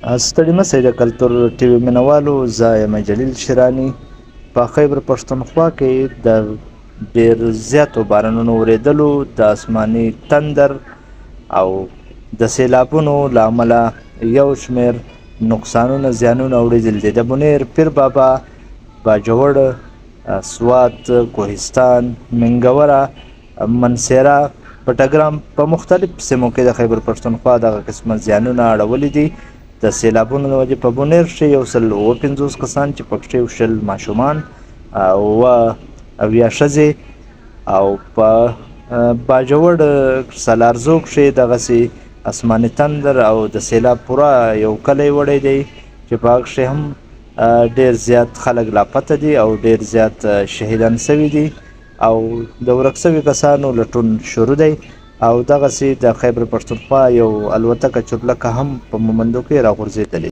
ستړي مه سئ د کلتور ټي وي مینوالو، زه یم جلیل شیراني. په خیبر پښتونخوا کې د ډېر زیاتو بارانونو ورېدلو، د آسماني تندر او د سیلابونو له امله یو شمېر نقصانونه زیانونه اوړېدل دي. د بونیر، پیر بابا، باجوړ، سوات، کوهستان، منګوره، منسیره، پټګرام په مختلف سیمو کې د خیبر پښتونخوا دغه قسمه زیانونه اړولي دي. د سیلابونو له وجې په بونیر کښې 157 کسان چې پکښې 20 ماشومان او 70 ښځې، او په باجوړ سلارزو کښې دغسې آسماني تندر او د سیلاب پوره یو کلی وړی دی چې په هغه کښې هم ډېر زیات خلک لاپته دي او ډېر زیات شهیدان سوي دي او د ورک سوي کسانو لټون شروع دی. او دغسې د خیبر پښتونخوا یو الوتکه چورلکه هم په مومندو کې راغورځېدلې.